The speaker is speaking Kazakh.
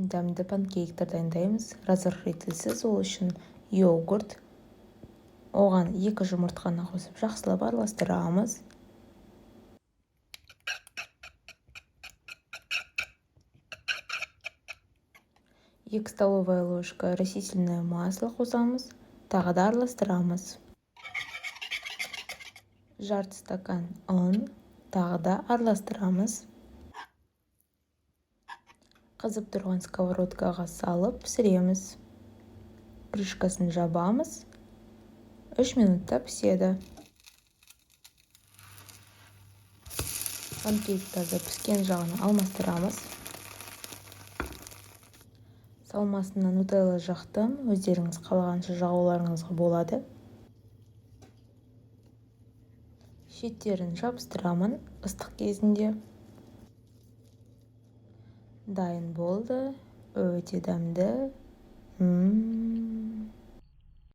Дәмді панкейктер дайындаймыз, разрыхлительсіз. Ол үшін йогурт, оған 2 жұмыртқаны қосып, жақсылап араластырамыз. 2 столовая ложка растительное масло қосамыз, тағы да араластырамыз. Жарты стакан ұн, тағы да араластырамыз. Қызып тұрған сковородкаға салып пісіреміз. Крышкасын жабамыз. 3 минутта піседі. Панкейктерді піскен жағына алмастырамыз. Салмасына нутелла жақтым, өздеріңіз қалағанша жағуларыңызға болады. Шеттерін жабыстырамын ыстық кезінде. Дайын болды, өте дәмді.